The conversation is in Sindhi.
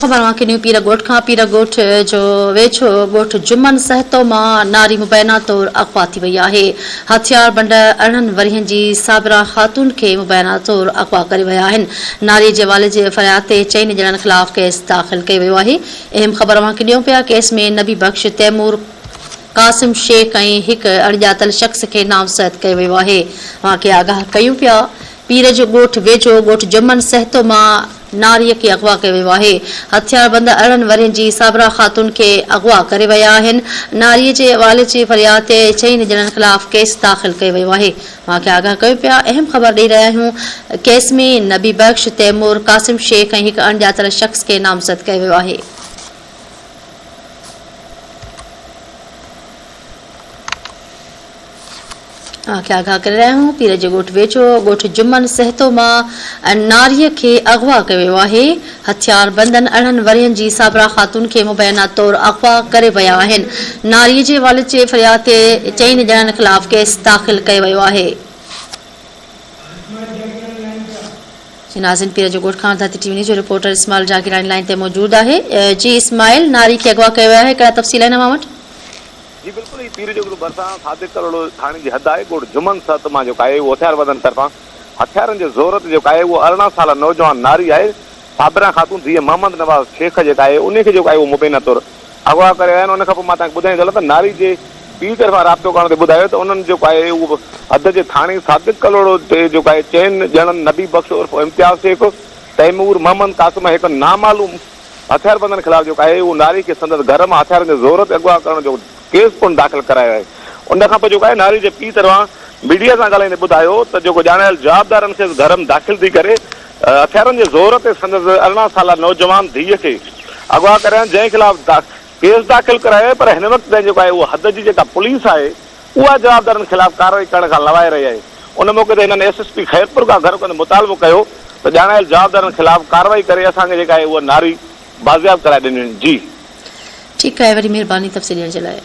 خبر اوهان کي نيو پير ڳوٺ کان پير ڳوٺ جو ويجهو ڳوٺ جمن سهتو مان ناري مبينا طور اغوا ٿي وئي آهي. هٿياربند 18 ورهين جي صابره خاتون کي مبينا طور اغوا ڪري ويا آهن. ناري جي والد جي فرياد تي چئن ڄڻن خلاف ڪيس داخل ڪيو ويو آهي. اهم خبر اوهان کي ڏيون پيا ڪيس ۾ نبي بخش، تيمور، قاسم شيخ ۽ هڪ اڻڄاتل شخص کي نامزد ڪيو ويو آهي. اوهان کي آگاهه ڪيون پيا پير جو ڳوٺ ويجهو ڳوٺ جمن سهتو مان ناريء کي اغوا ڪيو ويو آهي. هٿياربند 18 ورهين جي صابره خاتون کي اغوا ڪري ويا آهن. ناريء جي والد جي فرياد تي چئن ڄڻن خلاف ڪيس داخل ڪيو ويو آهي. اوهان کي آگاهه ڪيون پيا اهم خبر ڏئي رهيا آهيون ڪيس ۾ نبي بخش، تيمور، قاسم شيخ ۽ هڪ اڻڄاتل شخص کي نامزد ڪيو ويو آهي. اوهان کي آگاهه ڪري رهيا آهيون پير جي ڳوٺ ويجهو ڳوٺ جمن سهتو مان ناريء کي اغوا ڪيو ويو آهي هٿياربندن 18 ورهين جي صابره خاتون کي مبينا طور اغوا ڪري ويا آهن ناريء جي والد جي فرياد تي چئن ڄڻن خلاف ڪيس داخل ڪيو ويو آهي. جي ناظرين پير جو ڳوٺ کان ڌرتي ٽي وي نيوز جو رپورٽر اسماعيل جاگيراڻي لائين تي موجود آهي جي اسماعيل ناري کي اغوا ڪيو ويو آهي ڪهڙا تفصيل آهن اوهان وٽ. جي بلڪل هي پير جو ڳوٺ ڀرسان صادق ڪلهوڙو ٿاڻي جي حد آهي ڳوٺ جمن سهت مان جيڪو آهي اهو هٿياربندن طرفان هٿيارن جي زور تي جيڪو آهي اهو 18 سالا نوجوان ناري آهي صابره خاتون ڌيء محمد نواز شيخ جيڪا آهي انهي کي جيڪو آهي اهو مبينا طور اغوا ڪري ويا آهن ان کان پوء مان توهان کي ٻڌائيندو هلان ته ناري جي پيء طرفان رابطو ڪرڻ تي ٻڌايو ته انهن جيڪو آهي اهو حد جي ٿاڻي صادق ڪلهوڙو تي جيڪو آهي چئن ڄڻن نبي بخش عرف امتياز شيخ تيمور محمد قاسم ۽ هڪ نامعلوم هٿياربندن خلاف جيڪو آهي اهو ناري کي سندس گهر مان هٿيارن جي زور تي اغوا ڪرڻ جو ڪيس پڻ داخل ڪرايو آهي. ان کان پوء جيڪو آهي ناري جي پيء طرفان ميڊيا سان ڳالهائيندي ٻڌايو ته جيڪو ڄاڻايل جوابدارن کيس گهر م داخل ٿي ڪري هٿيارن جي زور تي سندس 18 سالا نوجوان ڌيء کي اغوا ڪري آيا جنهن خلاف ڪيس داخل ڪرايو آهي پر هن وقت تائين جيڪو آهي اهو حد جي جيڪا پوليس آهي اها جوابدارن خلاف ڪارروائي ڪرڻ کان لوائي رهي آهي. ان موقعي تي هنن ايس ايس پي خيرپور کان گهر ڪندي مطالبو ڪيو ته ڄاڻايل جوابدارن خلاف ڪارروائي ڪري اسان کي جيڪا آهي اها ناري بازياب ڪرائي ڏني وڃي. جي. ٺيڪ آهي وڏي مهرباني تفصيل ڏيڻ جي لاء.